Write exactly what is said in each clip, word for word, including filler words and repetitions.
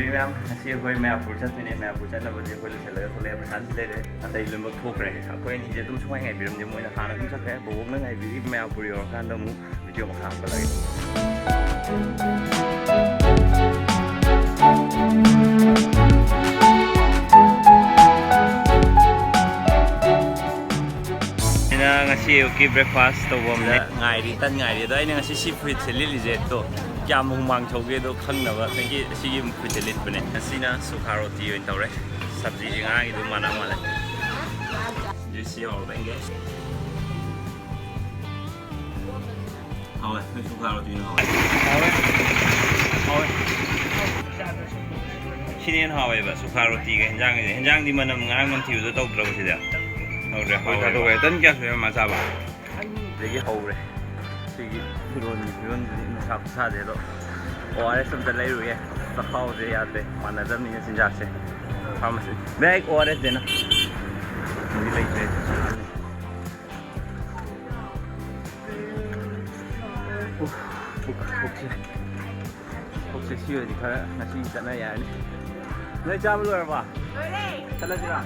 ꯃꯌꯥꯝ, ꯉꯁꯤ ꯑꯩꯈꯣꯏ ꯃꯌꯥꯄꯨꯔ ꯆꯠꯇꯣꯏꯅꯦ꯫ ꯃꯌꯥꯄꯨꯔ ꯆꯠꯅꯕꯁꯦ ꯑꯩꯈꯣꯏ ꯂꯣꯏꯁꯤꯜꯂꯒ ꯊꯣꯛꯂꯛꯑꯦ꯫ ꯄ꯭ꯔꯁꯥꯟꯇꯤ ꯂꯩꯔꯦ, ꯑꯇꯩ ꯂꯣꯏꯅꯃꯛ ꯊꯣꯛꯈ꯭ꯔꯦ꯫ ꯑꯩꯈꯣꯏ ꯑꯅꯤꯁꯦ ꯑꯗꯨꯝ ꯁꯨꯡꯉꯥꯏ ꯉꯥꯏꯕꯤꯔꯝꯗꯦ꯫ ꯃꯣꯏꯅ ꯍꯥꯟꯅ ꯑꯗꯨꯝ ꯆꯠꯈ꯭ꯔꯦ꯫ ꯕꯣꯕꯣꯛꯅ ꯉꯥꯏꯕꯤꯔꯤ꯫ ꯃꯌꯥꯄꯨꯔ ꯌꯧꯔꯀꯥꯟꯗ ꯑꯃꯨꯛ ꯚꯤꯗꯤꯑꯣ ꯃꯈꯥ ꯍꯥꯞꯀꯠꯂꯛꯑꯒꯦ꯫ ꯑꯩꯅ ꯉꯁꯤ ꯑꯌꯨꯛꯀꯤ ꯕ꯭ꯔꯦꯛꯐꯥꯁ ꯇꯧꯕ ꯑꯃꯅꯦ꯫ ꯉꯥꯏꯔꯤ, ꯇꯟ ꯉꯥꯏꯔꯤ꯫ ꯑꯗꯣ ꯑꯩꯅ ꯉꯁꯤ ꯁꯤ ꯐꯨꯔꯤꯠꯁꯦ ꯂꯤꯠꯂꯤꯁꯦ, ꯑꯗꯣ ꯀꯌꯥꯝ ꯍꯨꯃꯥꯡ ꯁꯧꯒꯦꯗꯣ ꯈꯪꯅꯕ ꯑꯩꯒꯤ ꯁꯤꯒꯤ ꯐꯨꯔꯤꯠꯁꯦ ꯂꯤꯠꯄꯅꯦ꯫ ꯉꯁꯤꯅ ꯁꯨꯈꯥ ꯔꯣꯇꯤ ꯑꯣꯏꯅ ꯇꯧꯔꯦ꯫ ꯁꯕꯖꯤꯁꯦ ꯉꯔꯥꯡꯒꯤꯗꯨ ꯃꯥꯟꯅ ꯃꯥꯜꯂꯦ꯫ ꯖꯨꯏꯁꯤ ꯍꯧꯔꯕ ꯌꯦꯡꯒꯦ꯫ ꯍꯥꯎꯋꯦ, ꯅꯣꯏ ꯁꯨꯈꯥ ꯔꯣꯇꯤꯅ ꯍꯥꯎꯋꯦ꯫ ꯍꯥꯎꯋꯦ꯫ ꯍꯥꯎꯋꯦ꯫ ꯁꯤꯅ ꯍꯦꯟꯅ ꯍꯥꯎꯋꯦꯕ, ꯁꯨꯈꯥ ꯔꯣꯇꯤꯒ ꯍꯦꯟꯖꯥꯡꯒꯁꯦ꯫ ꯍꯦꯟꯖꯥꯡꯗꯤ ꯃꯅꯝ ꯉꯔꯥꯡ ꯅꯝꯊꯤꯕꯗꯣ ꯇꯧꯗ꯭ꯔꯕ ꯁꯤꯗ? ꯇꯧꯗ꯭ꯔꯦ, ꯍꯣꯏ, ꯍꯥꯎꯋꯦꯕ꯫ ꯊꯥꯗꯣꯛꯑꯦ꯫ ꯇꯟ ꯀꯌꯥ ꯁꯨꯔꯦ ꯃꯥ ꯆꯥꯕ? ꯑꯗꯒꯤ ꯍꯧꯔꯦ꯫ ꯁꯤꯒꯤ ꯐꯤꯔꯣꯟꯒꯤ ꯐꯤꯕꯝꯁꯤꯗꯤ ꯅꯨꯡꯁꯥ ꯈꯨꯁꯥꯁꯦ꯫ ꯑꯗꯣ ꯑꯣ ꯑꯥꯔ ꯑꯦꯁ ꯑꯝꯇ ꯂꯩꯔꯨꯒꯦ꯫ ꯆꯥꯛꯈꯥꯎꯁꯦ ꯌꯥꯗ꯭ꯔꯦ, ꯃꯥꯟꯅꯗꯕꯅꯤꯅ ꯆꯤꯟꯖꯥꯛꯁꯦ꯫ ꯐꯥꯔꯃꯥꯁꯤ ꯕꯦꯛ ꯑꯣ ꯑꯥꯔ ꯑꯦꯁ ꯗꯦꯅ꯫ ꯑꯗꯨꯗꯤ ꯂꯩꯇ꯭ꯔꯦ꯫ ꯎꯐ, ꯄꯨꯛ, ꯄꯨꯛꯁꯦ, ꯄꯨꯛꯁꯦ ꯁꯤ ꯑꯣꯏꯔꯗꯤ ꯈꯔ ꯉꯁꯤ ꯆꯠꯅ ꯌꯥꯔꯅꯤ꯫ ꯅꯣꯏ ꯆꯥꯕ ꯂꯣꯏꯔꯕꯣ? ꯂꯣꯏꯔꯦ꯫ ꯆꯠꯂꯁꯤꯔꯣ?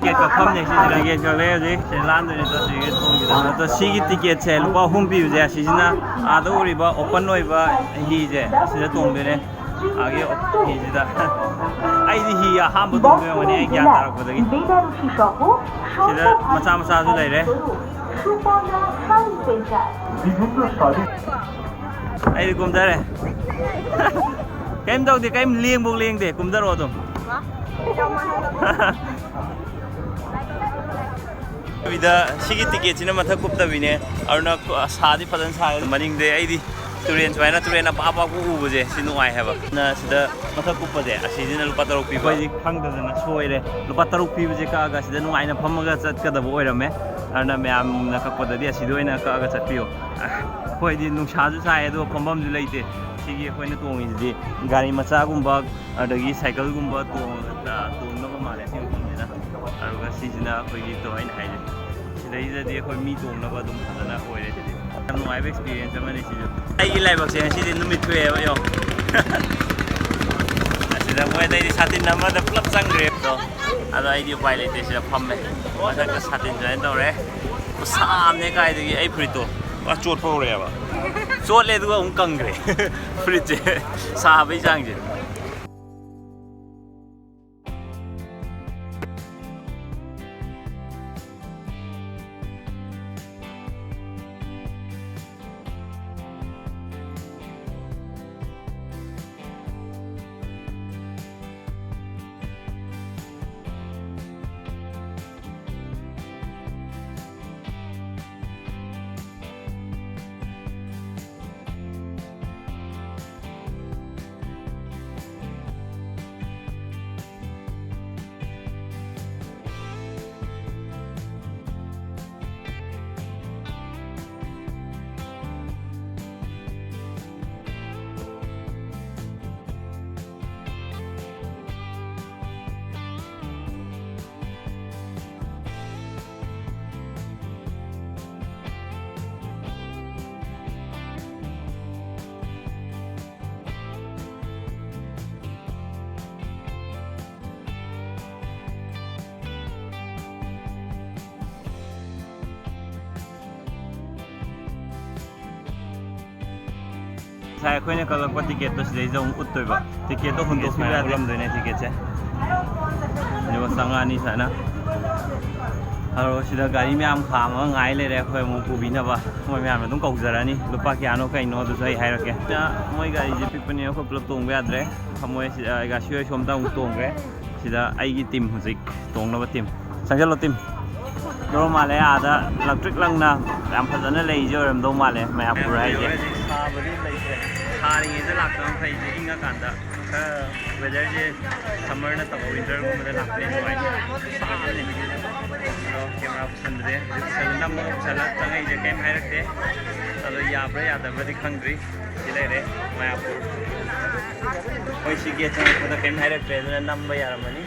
ꯇꯤꯀꯦꯠ ꯀꯛꯐꯝꯅꯦ ꯁꯤꯁꯤꯅ꯫ ꯇꯤꯀꯦꯠ ꯀꯛꯂꯦ ꯍꯧꯖꯤꯛ꯫ ꯁꯤ ꯂꯥꯟꯗꯣꯏꯅꯦ ꯇꯣ ꯁꯤꯒꯤ ꯊꯣꯡꯁꯤꯗ꯫ ꯑꯗꯣ ꯁꯤꯒꯤ ꯇꯤꯀꯦꯠꯁꯦ ꯂꯨꯄꯥ ꯑꯍꯨꯝ ꯄꯤꯕꯁꯦ, ꯑꯁꯤꯁꯤꯅ ꯑꯥꯗ ꯎꯔꯤꯕ ꯑꯣꯄꯟ ꯑꯣꯏꯕ ꯍꯤꯁꯦ, ꯁꯤꯗ ꯇꯣꯡꯗꯣꯏꯅꯦ꯫ ꯑꯥꯒꯤ ꯍꯤꯁꯤꯗ꯫ ꯑꯩꯗꯤ ꯍꯤ ꯑꯍꯥꯟꯕ ꯇꯣꯡꯗꯣꯏ ꯑꯣꯏꯔꯝꯒꯅꯤ, ꯑꯩ ꯒ꯭ꯌꯥꯟ ꯇꯥꯔꯛꯄꯗꯒꯤ꯫ ꯁꯤꯗ ꯃꯆꯥ ꯃꯆꯥꯁꯨ ꯂꯩꯔꯦ꯫ ꯑꯩꯗꯤ ꯀꯨꯝꯊꯔꯦ꯫ ꯀꯩꯝ ꯇꯧꯗꯦ, ꯀꯩꯝ ꯂꯦꯡꯐꯧ ꯂꯦꯡꯗꯦ꯫ ꯀꯨꯝꯊꯔꯣ ꯑꯗꯨꯝ꯫ ꯁꯤꯒꯤ ꯇꯤꯀꯦꯠꯁꯤꯅ ꯃꯊꯛ ꯀꯨꯞꯇꯕꯤꯅꯦ꯫ ꯑꯗꯨꯅ ꯁꯥꯗꯤ ꯐꯖꯅ ꯁꯥꯏ꯫ ꯃꯅꯤꯡꯗ ꯑꯩꯗꯤ ꯇꯨꯔꯦꯟ, ꯁꯨꯃꯥꯏꯅ ꯇꯨꯔꯦꯟ ꯑꯄꯥꯛ ꯑꯄꯥꯛꯄ ꯎꯕꯁꯦ ꯁꯤ ꯅꯨꯡꯉꯥꯏ ꯍꯥꯏꯕ꯫ ꯑꯗꯨꯅ ꯁꯤꯗ ꯃꯊꯛ ꯀꯨꯞꯄꯁꯦ ꯑꯁꯤꯁꯤꯅ ꯂꯨꯄꯥ ꯇꯔꯨꯛ ꯄꯤꯕ꯫ ꯑꯩꯈꯣꯏꯗꯤ ꯈꯪꯗꯗꯅ ꯁꯣꯏꯔꯦ꯫ ꯂꯨꯄꯥ ꯇꯔꯨꯛ ꯄꯤꯕꯁꯦ ꯀꯛꯑꯒ ꯁꯤꯗ ꯅꯨꯡꯉꯥꯏꯅ ꯐꯝꯃꯒ ꯆꯠꯀꯗꯕ ꯑꯣꯏꯔꯝꯃꯦ꯫ ꯑꯗꯨꯅ ꯃꯌꯥꯝꯅ ꯀꯛꯄꯗꯗꯤ ꯑꯁꯤꯗ ꯑꯣꯏꯅ ꯀꯛꯑꯒ ꯆꯠꯄꯤꯌꯣ꯫ ꯑꯩꯈꯣꯏꯗꯤ ꯅꯨꯡꯁꯥꯁꯨ ꯁꯥꯏ, ꯑꯗꯨꯒ ꯐꯝꯐꯝꯁꯨ ꯂꯩꯇꯦ꯫ ꯁꯤꯒꯤ ꯑꯩꯈꯣꯏꯅ ꯇꯣꯡꯉꯤꯁꯤꯗꯤ ꯒꯥꯔꯤ ꯃꯆꯥꯒꯨꯝꯕ ꯑꯗꯒꯤ ꯁꯥꯏꯀꯜꯒꯨꯝꯕ ꯇꯣꯡ-, ꯑ, ꯇꯣꯡꯅꯕ ꯃꯥꯜꯂꯦ ꯁꯤ ꯃꯐꯝꯁꯤꯅ꯫ ꯑꯗꯨꯒ ꯁꯤꯁꯤꯅ ꯑꯩꯈꯣꯏꯒꯤ ꯀꯃꯥꯏꯅ ꯍꯥꯏꯅꯤ? ꯁꯤꯗꯩꯗꯗꯤ ꯑꯩꯈꯣꯏ ꯃꯤ ꯇꯣꯡꯅꯕ ꯑꯗꯨꯝ ꯐꯖꯅ ꯑꯣꯏꯔꯦ ꯁꯤꯗꯤ꯫ ꯌꯥꯝ ꯅꯨꯡꯉꯥꯏꯕ experience ꯑꯃꯅꯤ ꯁꯤꯁꯨ꯫ ꯑꯩꯒꯤ ꯂꯥꯏꯕꯛꯁꯦ ꯉꯁꯤꯗꯤ ꯅꯨꯃꯤꯠ ꯊꯣꯛꯑꯦꯕ, ꯌꯦꯡꯉꯣ꯫ ꯑꯁꯤꯗ ꯃꯣꯏ ꯑꯇꯩꯗꯤ ꯁꯥꯇꯤꯟ ꯑꯃꯗ ꯄꯨꯂꯞ ꯆꯪꯈ꯭ꯔꯦ ꯑꯗꯣ꯫ ꯑꯗꯣ ꯑꯩꯗꯤ ꯎꯄꯥꯏ ꯂꯩꯇꯦ, ꯁꯤꯗ ꯐꯝꯃꯦ꯫ ꯃꯊꯛꯇ ꯁꯥꯇꯤꯟ join ꯇꯧꯔꯦ꯫ ꯈꯨꯁꯥ ꯑꯃꯅꯦ ꯀꯥꯏꯗꯒꯤ, ꯑꯩ ꯐꯨꯔꯤꯠꯇꯣ ꯄꯨꯔꯥ ꯆꯣꯠꯄ ꯍꯧꯔꯛꯑꯦꯕ꯫ ꯆꯣꯠꯂꯦ ꯑꯗꯨꯒ ꯑꯃꯨꯛ ꯀꯪꯈ꯭ꯔꯦ꯫ ꯐꯨꯔꯤꯠꯁꯦ ꯁꯥꯕꯩ ꯆꯥꯡꯁꯦ꯫ ꯉꯁꯥꯏ ꯑꯩꯈꯣꯏꯅ ꯀꯛꯂꯛꯄ ticketꯇꯣ ꯁꯤꯗꯩꯁꯤꯗ ꯑꯃꯨꯛ ꯎꯠꯇꯣꯏꯕ꯫ Ticketꯇꯣ ꯍꯨꯟꯗꯣꯛꯈꯤꯕ ꯌꯥꯗꯦ꯫ ꯎꯠꯂꯝꯗꯣꯏꯅꯦ ticketꯁꯦ꯫ ꯑꯗꯨꯒ ꯆꯪꯉꯛꯑꯅꯤ ꯁꯨꯃꯥꯏꯅ꯫ ꯑꯗꯣ ꯁꯤꯗ ꯒꯥꯔꯤ ꯃꯌꯥꯝ ꯈꯥꯝꯃꯒ ꯉꯥꯏ ꯂꯩꯔꯦ, ꯑꯩꯈꯣꯏ ꯑꯃꯨꯛ ꯄꯨꯕꯤꯅꯕ꯫ ꯃꯣꯏ ꯃꯌꯥꯝꯅ ꯑꯗꯨꯝ ꯀꯧꯖꯔꯅꯤ꯫ ꯂꯨꯄꯥ ꯀꯌꯥꯅꯣ ꯀꯩꯅꯣ ꯑꯗꯨꯁꯨ ꯑꯩ ꯍꯥꯏꯔꯛꯀꯦ꯫ ꯃꯣꯏ ꯒꯥꯔꯤꯁꯦ ꯄꯤꯛꯄꯅꯤꯅ ꯑꯩꯈꯣꯏ ꯄꯨꯂꯞ ꯇꯣꯡꯕ ꯌꯥꯗ꯭ꯔꯦ꯫ ꯃꯣꯏ ꯁꯤ, ꯑ, ꯒꯥꯁꯤ ꯍꯣꯏ ꯁꯣꯝꯗ ꯑꯃꯨꯛ ꯇꯣꯡꯈ꯭ꯔꯦ꯫ ꯁꯤꯗ ꯑꯩꯒꯤ team ꯍꯧꯖꯤꯛ ꯇꯣꯡꯅꯕ team꯫ ꯆꯪꯁꯤꯜꯂꯣ team꯫ ꯗꯣꯔꯣ ꯃꯥꯜꯂꯦ, ꯑꯥꯗ ꯂꯪꯇ꯭ꯔꯤꯛ ꯂꯪꯅ ꯌꯥꯝ ꯐꯖꯅ ꯂꯩꯁꯦ ꯑꯣꯏꯔꯝꯗꯧ ꯃꯥꯜꯂꯦ ꯃꯌꯥꯝꯄꯨꯔ ꯍꯥꯏꯁꯦ꯫ ꯁꯥꯕꯗꯤ ꯂꯩꯇ꯭ꯔꯦ꯫ ꯁꯥꯔꯤꯉꯩꯗ ꯂꯥꯛꯄꯅ ꯐꯩꯁꯦ, ꯏꯪꯉꯀꯥꯟꯗ ꯈꯔ weatherꯁꯦ summer ꯅꯠꯇꯕ winterꯒꯨꯝꯕꯗ ꯂꯥꯛꯄꯅ ꯅꯨꯡꯉꯥꯏ꯫ ꯁꯥꯕꯅꯤ꯫ ꯑꯗꯣ camera ꯄꯨꯁꯟꯗ꯭ꯔꯦ꯫ ꯍꯧꯖꯤꯛ ꯄꯨꯁꯜꯂ ꯅꯝꯃꯒ ꯄꯨꯁꯜꯂ ꯆꯪꯉꯛꯏꯁꯦ ꯀꯩꯝ ꯍꯥꯏꯔꯛꯇꯦ꯫ ꯑꯗꯣ ꯌꯥꯕ꯭ꯔꯥ ꯌꯥꯗꯕ꯭ꯔꯗꯤ ꯈꯪꯗ꯭ꯔꯤ꯫ ꯁꯤ ꯂꯩꯔꯦ ꯃꯌꯥꯝꯄꯨꯔ꯫ ꯍꯣꯏ, ꯁꯤ gate ꯆꯪꯉꯛꯄꯗ ꯀꯩꯝ ꯍꯥꯏꯔꯛꯇ꯭ꯔꯦ, ꯑꯗꯨꯅ ꯅꯝꯕ ꯌꯥꯔꯝꯃꯅꯤ꯫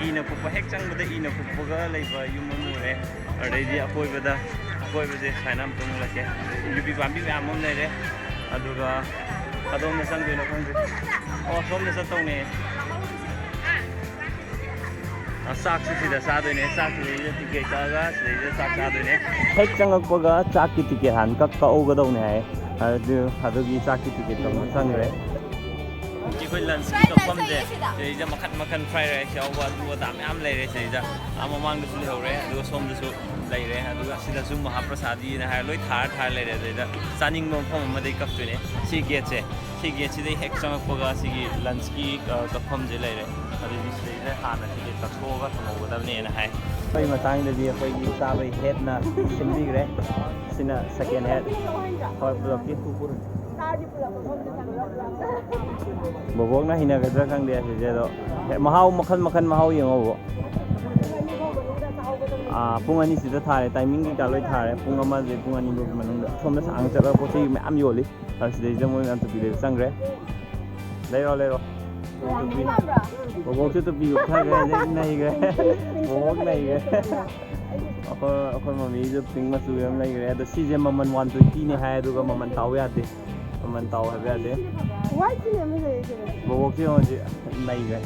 ꯏꯅ ꯀꯨꯞꯄ, ꯍꯦꯛ ꯆꯪꯕꯗ ꯏꯅ ꯀꯨꯞꯄꯒ ꯂꯩꯕ ꯌꯨꯝ ꯑꯃ ꯎꯔꯦ꯫ ꯑꯗꯩꯗꯤ ꯑꯀꯣꯏꯕꯗ, ꯑꯀꯣꯏꯕꯁꯦ ꯁꯨꯃꯥꯏꯅ ꯑꯃꯨꯛꯇꯪ ꯎꯠꯂꯛꯀꯦ꯫ ꯌꯨꯕꯤ ꯄꯥꯝꯕꯤ ꯃꯌꯥꯝ ꯑꯃ ꯂꯩꯔꯦ꯫ ꯑꯗꯨꯒ ꯀꯗꯣꯝꯗ ꯆꯪꯗꯣꯏꯅꯣ ꯈꯪꯗꯦ꯫ ꯑꯣ, ꯁꯣꯝꯗ ꯆꯠꯇꯧꯅꯦ꯫ ꯑ, ꯆꯥꯛꯁꯨ ꯁꯤꯗ ꯆꯥꯗꯣꯏꯅꯦ꯫ ꯆꯥꯛꯁꯨ ꯁꯤꯗꯩꯗ ꯇꯤꯀꯦꯠ ꯀꯛꯑꯒ ꯁꯤꯗꯩꯗ ꯆꯥꯛ ꯆꯥꯗꯣꯏꯅꯦ꯫ ꯍꯦꯛ ꯆꯪꯉꯛꯄꯒ ꯆꯥꯛꯀꯤ ꯇꯤꯀꯦꯠ ꯍꯥꯟꯅ ꯀꯛ-, ꯀꯛꯍꯧꯒꯗꯧꯅꯦ ꯍꯥꯏ꯫ ꯑꯗꯨ, ꯑꯗꯨꯒꯤ ꯆꯥꯛꯀꯤ ꯇꯤꯀꯦꯠ ꯀꯛꯄ ꯆꯪꯈ꯭ꯔꯦ꯫ ꯑꯩꯈꯣꯏ ꯂꯟꯁꯀꯤ ꯀꯛꯐꯝꯁꯦ ꯁꯤꯗꯩꯗ ꯃꯈꯟ ꯃꯈꯟ, ꯐ꯭ꯔꯥꯏ ꯔꯥꯏꯁ ꯌꯥꯎꯕ, ꯑꯗꯨ ꯑꯗꯥ ꯃꯌꯥꯝ ꯂꯩꯔꯦ ꯁꯤꯗꯩꯗ꯫ ꯑꯥ ꯃꯃꯥꯡꯗꯁꯨ ꯂꯩꯍꯧꯔꯦ, ꯑꯗꯨꯒ ꯁꯣꯝꯗꯁꯨ ꯂꯩꯔꯦ, ꯑꯗꯨꯒ ꯑꯁꯤꯗꯁꯨ ꯃꯍꯥꯄ꯭ꯔꯁꯥꯗꯤꯅ ꯍꯥꯏꯔ ꯂꯣꯏ ꯊꯥꯔ ꯊꯥꯔ ꯂꯩꯔꯦ꯫ ꯑꯗꯨꯗꯩꯗ ꯆꯥꯅꯤꯡꯕ ꯃꯐꯝ ꯑꯃꯗꯒꯤ ꯀꯛꯇꯣꯏꯅꯦ꯫ ꯁꯤ ꯒꯦꯠꯁꯦ, ꯁꯤ ꯒꯦꯠꯁꯤꯗꯩ ꯍꯦꯛ ꯆꯪꯉꯛꯄꯒ ꯁꯤꯒꯤ ꯂꯟꯁꯀꯤ, ꯑ, ꯀꯛꯐꯝꯁꯦ ꯂꯩꯔꯦ꯫ ꯑꯗꯨꯗꯤ ꯁꯤꯗꯩꯗ ꯍꯥꯟꯅ ꯇꯤꯀꯦꯠ ꯀꯛꯊꯣꯛꯑꯒ ꯊꯝꯍꯧꯒꯗꯕꯅꯦꯅ ꯍꯥꯏ꯫ ꯑꯩꯈꯣꯏ ꯃꯇꯥꯡꯗꯗꯤ ꯑꯩꯈꯣꯏꯒꯤ ꯆꯥꯕꯒꯤ ꯍꯦꯠꯅ ꯁꯤꯟꯕꯤꯈ꯭ꯔꯦ꯫ ꯁꯤꯅ ꯁꯦꯀꯦꯟ ꯍꯦꯠ꯫ ꯍꯣꯏ, ꯄꯨꯂꯞꯀꯤ꯫ ꯕꯣꯕꯣꯛꯅ ꯍꯩꯅꯒꯗ꯭ꯔꯥ ꯈꯪꯗꯦ ꯑꯁꯤꯁꯦ, ꯑꯗꯣ ꯍꯦ-, ꯃꯍꯥꯎ ꯃꯈꯜ ꯃꯈꯜ ꯃꯍꯥꯎ ꯌꯦꯡꯉꯣ ꯕꯣꯕꯣꯛ꯫ ꯑꯥ, ꯄꯨꯡ ꯑꯅꯤꯁꯤꯗ ꯊꯥꯔꯦ, ꯇꯥꯏꯃꯤꯡ ꯀꯩꯀꯥ ꯂꯣꯏ ꯊꯥꯔꯦ꯫ ꯄꯨꯡ ꯑꯃꯗꯒꯤ ꯄꯨꯡ ꯑꯅꯤ ꯐꯥꯎꯒꯤ ꯃꯅꯨꯡꯗ ꯁꯣꯝꯗ ꯁꯥꯡꯅ ꯆꯠꯂꯒ ꯄꯣꯠ ꯆꯩ ꯃꯌꯥꯝ ꯌꯣꯜꯂꯤ꯫ ꯑꯗꯨ ꯁꯤꯗꯩꯁꯤꯗ ꯃꯣꯏ ꯃꯌꯥꯝ ꯇꯨꯄꯤ ꯂꯩꯕ ꯆꯪꯈ꯭ꯔꯦ꯫ ꯂꯩꯔꯣ, ꯂꯩꯔꯣ꯫ ꯇꯨꯄꯤ, ꯕꯣꯕꯣꯛꯁꯨ ꯇꯨꯄꯤ ꯎꯞꯊꯈ꯭ꯔꯦ, ꯅꯩꯈ꯭ꯔꯦ꯫ ꯕꯣꯕꯣꯛ ꯅꯩꯈ꯭ꯔꯦ꯫ ꯑꯩꯈꯣꯏ, ꯑꯩꯈꯣꯏ ꯃꯃꯤꯁꯨ ꯄꯤꯡ ꯃꯆꯨꯒꯤ ꯑꯃ ꯂꯩꯈ꯭ꯔꯦ꯫ ꯑꯗꯣ ꯁꯤꯁꯦ ꯃꯃꯜ ꯋꯥꯟ ꯇ꯭ꯋꯦꯟꯇꯤꯅꯦ ꯍꯥꯏ, ꯑꯗꯨꯒ ꯃꯃꯜ ꯇꯥꯎ ꯌꯥꯗꯦ꯫ ꯃꯃꯜ ꯇꯥꯎ ꯍꯥꯏꯕ ꯌꯥꯗꯦ꯫ ꯋꯥꯏꯠꯁꯤꯅꯦ ꯑꯃ ꯂꯩꯔꯤꯁꯦ꯫ ꯕꯣꯕꯣꯛꯁꯦ ꯌꯦꯡꯉꯣ ꯍꯧꯖꯤꯛ ꯅꯩꯈ꯭ꯔꯦ꯫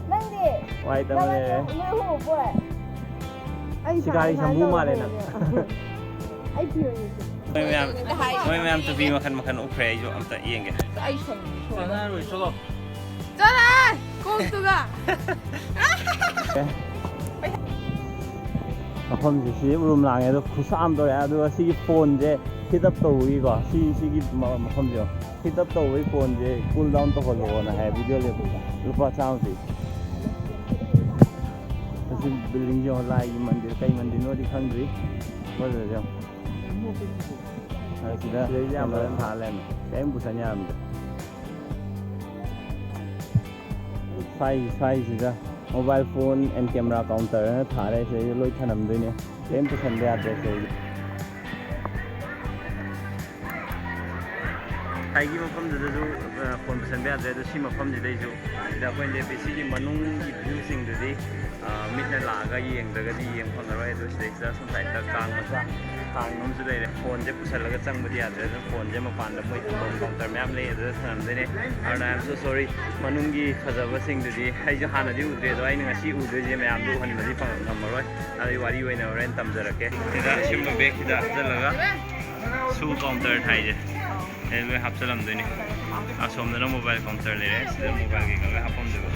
ꯅꯪꯗꯤ? ꯋꯥꯏꯠ ꯑꯃ ꯂꯩꯔꯦ꯫ ꯅꯣꯏ ꯑꯍꯨꯝ ꯎꯞꯄꯣꯏ? ꯑꯩ ꯁꯤꯀꯥꯔꯤ ꯁꯥꯏ ꯁꯥꯃꯨ ꯁꯥꯏ ꯃꯥꯜꯂꯦ ꯅꯪ꯫ ꯇꯧꯔꯒ ꯑꯩ ꯐꯤ ꯑꯣꯏꯅ ꯏꯠꯀꯦ꯫ ꯃꯣꯏ ꯃꯌꯥꯝ, ꯃꯣꯏ ꯃꯌꯥꯝ ꯇꯨꯄꯤ ꯃꯈꯟ ꯃꯈꯟ ꯎꯞꯈ꯭ꯔꯦ, ꯑꯩꯁꯨ ꯑꯝꯇ ꯌꯦꯡꯒꯦ꯫ ꯑꯩ ꯁꯪꯉꯤ, ꯁꯣꯔꯤ꯫ ꯆꯠꯂꯣ꯫ ꯆꯠꯂꯣ! ꯀꯣꯛꯇꯨꯒ꯫ ꯃꯐꯝꯁꯦ ꯁꯤ ꯎꯔꯨꯝ ꯂꯥꯡꯉꯦ, ꯑꯗꯣ ꯈꯨꯠꯁꯥ ꯑꯃ ꯇꯧꯔꯦ꯫ ꯑꯗꯨꯒ ꯁꯤꯒꯤ ꯐꯣꯟꯁꯦ ꯍꯤꯠ ꯑꯞ ꯇꯧꯕꯒꯤꯀꯣ, ꯁꯤ, ꯁꯤꯒꯤ ꯃ-, ꯃꯐꯝꯁꯦ ꯍꯤꯠ ꯑꯞ ꯇꯧꯕꯒꯤ ꯐꯣꯟꯁꯦ ꯀꯨꯜ ꯗꯥꯎꯟ ꯇꯧꯍꯜꯂꯣꯅ ꯍꯥꯏ꯫ ꯚꯤꯗꯤꯑꯣ ꯂꯦꯞꯄꯗ ꯂꯨꯄꯥ ꯆꯥꯝꯃ ꯄꯤ꯫ ꯃꯁꯤ ꯕꯤꯜꯗꯤꯡꯁꯦ ꯌꯦꯡꯉꯣ, ꯂꯥꯏꯒꯤ ꯃꯟꯗꯤꯔ, ꯀꯩ ꯃꯟꯗꯤꯔꯅꯣꯗꯤ ꯈꯪꯗ꯭ꯔꯤ꯫ ꯐꯖꯕꯁꯦ ꯌꯦꯡꯉꯣ꯫ ꯑꯗ ꯁꯤꯗ ꯁꯤꯗꯩꯁꯦ ꯌꯥꯝ ꯐꯖꯅ ꯊꯥ ꯂꯩꯔꯝꯃꯦ, ꯀꯔꯤꯝ ꯄꯨꯁꯟ ꯌꯥꯔꯝꯗꯦ꯫ ꯁ꯭ꯋꯥꯏ-, ꯁ꯭ꯋꯥꯏꯁꯤꯗ mobile phone and camera counter ꯍꯥꯏꯅ ꯊꯥꯔꯦ, ꯁꯤꯗꯩꯗ ꯂꯣꯏ ꯊꯅꯝꯗꯣꯏꯅꯦ, ꯀꯔꯤꯝ ꯄꯨꯁꯟꯕ ꯌꯥꯗ꯭ꯔꯦ ꯁꯤꯗꯩꯗ꯫ ꯉꯁꯥꯏꯒꯤ ꯃꯐꯝꯗꯨꯗꯁꯨ ꯐꯣꯟ ꯄꯨꯁꯟꯕ ꯌꯥꯗ꯭ꯔꯦ꯫ ꯑꯗꯣ ꯁꯤ ꯃꯐꯝꯁꯤꯗꯩꯁꯨ ꯁꯤꯗ ꯑꯩꯈꯣꯏꯅ ꯂꯦꯞꯄꯤ ꯁꯤꯒꯤ ꯃꯅꯨꯡꯒꯤ ꯚ꯭ꯌꯨꯁꯤꯡꯗꯨꯗꯤ ꯃꯤꯠꯅ ꯂꯥꯛꯑꯒ ꯌꯦꯡꯗ꯭ꯔꯒꯗꯤ ꯌꯦꯡꯕ ꯐꯪꯉꯔꯣꯏ꯫ ꯑꯗꯣ ꯁꯤꯗꯩꯁꯤꯗ ꯁꯨꯝ ꯁꯥꯏꯠꯇ ꯀꯥꯡ ꯃꯆꯥ ꯀꯥꯡ ꯑꯃꯁꯨ ꯂꯩꯔꯦ꯫ ꯐꯣꯟꯁꯦ ꯄꯨꯁꯜꯂꯒ ꯆꯪꯕꯗꯤ ꯌꯥꯗ꯭ꯔꯦ꯫ ꯑꯗꯨꯅ ꯐꯣꯟꯁꯦ ꯃꯄꯥꯟꯗ ꯃꯣꯏ ꯊꯝꯐꯝ ꯀꯥꯎꯟꯇꯔ ꯃꯌꯥꯝ ꯂꯩ, ꯑꯗꯨꯗ ꯊꯝꯂꯝꯗꯣꯏꯅꯦ꯫ ꯑꯗꯨꯅ I am so sorry, ꯃꯅꯨꯡꯒꯤ ꯐꯖꯕꯁꯤꯡꯗꯨꯗꯤ ꯑꯩꯁꯨ ꯍꯥꯟꯅꯗꯤ ꯎꯗ꯭ꯔꯦ, ꯑꯗꯣ ꯑꯩꯅ ꯉꯁꯤ ꯎꯗꯣꯏꯁꯦ ꯃꯌꯥꯝꯗꯣ ꯎꯍꯟꯕꯗꯤ ꯐꯪ-, ꯉꯝꯃꯔꯣꯏ꯫ ꯑꯗꯨꯒꯤ ꯋꯥꯔꯤ ꯑꯣꯏꯅ ꯍꯣꯔꯦꯟ ꯇꯝꯖꯔꯛꯀꯦ꯫ ꯁꯤꯗ ꯑꯁꯤꯒꯨꯝꯕ ꯕꯦꯒꯁꯤꯗ ꯍꯥꯞꯆꯜꯂꯒ ꯁꯨ ꯀꯥꯎꯟꯇꯔ ꯊꯥꯏꯁꯦ, ꯁꯤꯗ ꯂꯣꯏ ꯍꯥꯞꯆꯜꯂꯝꯗꯣꯏꯅꯤ꯫ ꯑꯁꯣꯝꯗꯅ ꯃꯣꯕꯥꯏꯜ ꯀꯥꯎꯟꯇꯔ ꯂꯩꯔꯦ, ꯁꯤꯗ ꯃꯣꯕꯥꯏꯜ ꯀꯩꯀꯥ ꯂꯣꯏ ꯍꯥꯞꯐꯝꯗꯣꯏꯕ꯫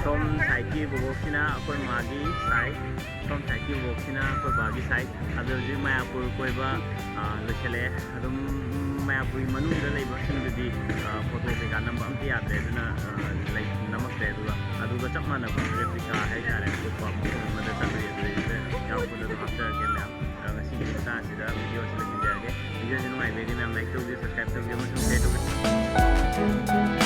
ꯁꯣꯝ ꯁꯥꯏꯠꯀꯤ ꯕꯣꯕꯣꯛꯁꯤꯅ ꯑꯩꯈꯣꯏ ꯃꯥꯒꯤ ꯁꯥꯏꯠ, ꯁꯣꯝ ꯁꯥꯏꯠꯀꯤ ꯕꯣꯕꯣꯛꯁꯤꯅ ꯑꯩꯈꯣꯏ ꯕꯥꯒꯤ ꯁꯥꯏꯠ꯫ ꯑꯗꯣ ꯍꯧꯖꯤꯛ ꯃꯌꯥꯄꯨꯔ ꯀꯣꯏꯕ, ꯑ, ꯂꯣꯏꯁꯤꯜꯂꯛꯑꯦ꯫ ꯑꯗꯨꯝ ꯃꯌꯥꯄꯨꯔꯒꯤ ꯃꯅꯨꯡꯗ ꯂꯩꯕꯁꯤꯡꯗꯨꯗꯤ, ꯑ, ꯐꯣꯇꯣ ꯀꯩꯀꯥ ꯅꯝꯕ ꯑꯝꯇ ꯌꯥꯗ꯭ꯔꯦ꯫ ꯑꯗꯨꯅ, ꯑ, ꯂꯩ-, ꯅꯝꯃꯛꯇ꯭ꯔꯦ꯫ ꯑꯗꯨꯒ, ꯑꯗꯨꯒ ꯆꯞ ꯃꯥꯟꯅꯕ ꯔꯦꯄ꯭ꯂꯤꯀꯥ ꯍꯥꯏꯇꯥꯔꯦ, ꯑꯇꯣꯞꯄ ꯃꯐꯝ ꯑꯃꯗ ꯆꯠꯂꯨꯏ꯫ ꯑꯗꯨꯗꯩꯗꯨꯗ ꯌꯥꯎꯔꯛꯄꯗ ꯑꯗꯨꯝ ꯍꯥꯞꯆꯔꯛꯀꯦ ꯃꯌꯥꯝ꯫ ꯑꯗꯣ ꯉꯁꯤꯒꯤ ꯃꯇꯥꯡꯁꯤꯗ ꯚꯤꯗꯤꯑꯣ ꯑꯁꯤ ꯂꯣꯏꯁꯤꯟꯖꯔꯒꯦ꯫ ꯚꯤꯗꯤꯑꯣꯁꯤ ꯅꯨꯡꯉꯥꯏꯕꯤꯔꯗꯤ ꯃꯌꯥꯝ ꯂꯥꯏꯛ ꯇꯧꯕꯤꯌꯨ, ꯁꯕꯁꯀ꯭ꯔꯥꯏꯕ ꯇꯧꯕꯤꯌꯨ ꯑꯃꯁꯨꯡ ꯁꯦꯌꯔ ꯇꯧꯕꯤꯌꯨ꯫